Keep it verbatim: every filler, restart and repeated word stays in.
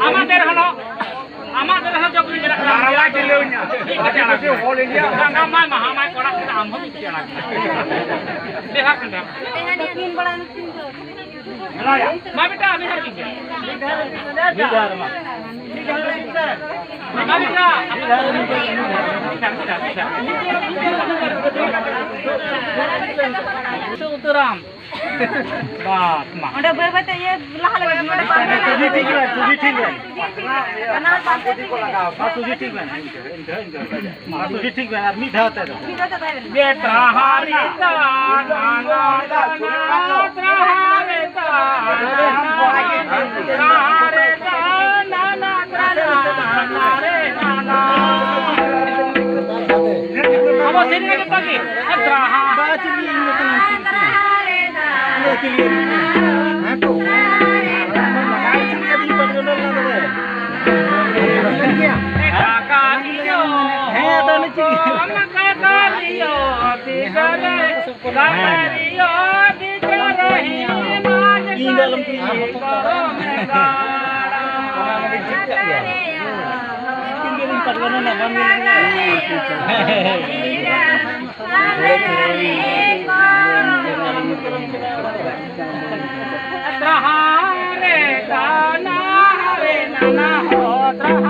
ᱟᱢᱟᱜ ᱫᱮᱨ ᱦᱚᱞᱚ, ᱟᱢᱟᱜ ᱫᱮᱨ ᱦᱚᱞᱚ ᱡᱚᱜᱽ ᱨᱮ ᱢᱮᱱᱟᱜ ᱠᱟᱫᱟ᱾ ᱨᱟᱸᱜᱟ ᱢᱟᱭ ᱢᱟᱦᱟ ᱢᱟᱭ ᱠᱚᱲᱟ ᱠᱟᱱᱟ, ᱟᱢ ᱦᱚᱸ ᱢᱤᱫ ᱪᱮᱬᱮ ᱠᱟᱱᱟ᱾ ᱵᱮᱦᱟᱨ ᱠᱟᱱᱟ᱾ ᱢᱟ ᱵᱮᱴᱟ, ᱟᱹᱵᱤᱱ ᱦᱚᱸ ᱴᱷᱤᱠ ᱜᱮᱭᱟ᱾ ᱢᱟ ᱵᱮᱴᱟ, ᱟᱹᱵᱤᱱ ᱦᱚᱸ ᱴᱷᱤᱠ ᱜᱮᱭᱟ᱾ ᱩᱛᱟᱹᱨᱟᱢ᱾ ᱵᱟᱥ, ᱢᱟ᱾ ᱚᱸᱰᱮ ᱵᱟᱹᱭ ᱵᱟᱹᱭ ᱛᱮ ᱤᱭᱟᱹ ᱞᱟᱦᱟ ᱞᱟᱹᱜᱤᱫ, ᱱᱚᱰᱮ ᱵᱟᱝ ᱞᱟᱦᱟ ᱞᱟᱹᱜᱤᱫ᱾ ᱥᱚᱡᱷᱮ ᱴᱷᱤᱠ ᱵᱮᱱ, ᱥᱚᱡᱷᱮ ᱴᱷᱤᱠ ᱵᱮᱱ᱾ ᱚᱱᱟ ᱵᱟᱝ ᱥᱚᱡᱷᱮ ᱴᱷᱤᱠ ᱵᱮᱱ᱾ ᱤᱱᱠᱟᱹ, ᱤᱱᱠᱟᱹ, ᱤᱱᱠᱟᱹ᱾ ᱢᱟ, ᱥᱚᱡᱷᱮ ᱴᱷᱤᱠ ᱵᱮᱱ, ᱟᱨ ᱢᱤᱫ ᱫᱷᱟᱣ ᱛᱮ ᱫᱚ᱾ ᱢᱤᱫ ᱫᱷᱟᱣ ᱛᱮ ᱛᱟᱦᱮᱸ ᱵᱮᱱ᱾ ᱡᱮ ᱛᱨᱟᱦᱟᱨᱤ ᱛᱟ ᱱᱟᱱᱟ ᱛᱨᱟᱱᱟ ᱛᱨᱟᱦᱟᱨᱤ ᱛᱟ ᱱᱟᱱᱟ ᱛᱨᱟᱦᱟᱨᱤ ᱛᱟ ᱱᱟᱱᱟ ᱛᱨᱟᱱᱟ ᱱᱟᱱᱟ ᱨᱮ ᱱᱟᱱᱟ᱾ ᱟᱵᱚ ᱥᱮᱨᱮᱧ ᱨᱮ ᱡᱚᱛᱚ ᱜᱮ᱾ ᱛᱨᱟᱦᱟ᱾ ᱵᱟᱭ ᱪᱤᱞᱤ ᱤᱧ ᱫᱚ ᱠᱟᱱᱟ᱾ ᱦᱮᱸ ᱛᱚ᱾ ᱦᱮᱸ ᱛᱚ᱾ ᱦᱮᱸ, ᱛᱟᱦᱞᱮ ᱪᱮᱫ? ᱤᱧ ᱫᱚ ᱟᱞᱚᱢ ᱠᱩᱞᱤᱧᱟ᱾ ᱚᱱᱟ ᱢᱟ ᱵᱤᱱ ᱪᱮᱫ ᱠᱟᱜ ᱜᱮᱭᱟ᱾ ᱤᱧ ᱫᱚ ᱵᱟᱹᱧ ᱯᱟᱴᱷ ᱠᱟᱱᱟ, ᱵᱟᱢ ᱧᱮᱞ ᱠᱟᱫᱟ᱾ ᱛᱨᱟᱦᱟᱨᱮ ᱛᱟᱱᱟ ᱨᱮ ᱱᱟᱱᱟ ᱦᱚ ᱛᱨᱟᱦᱟ᱾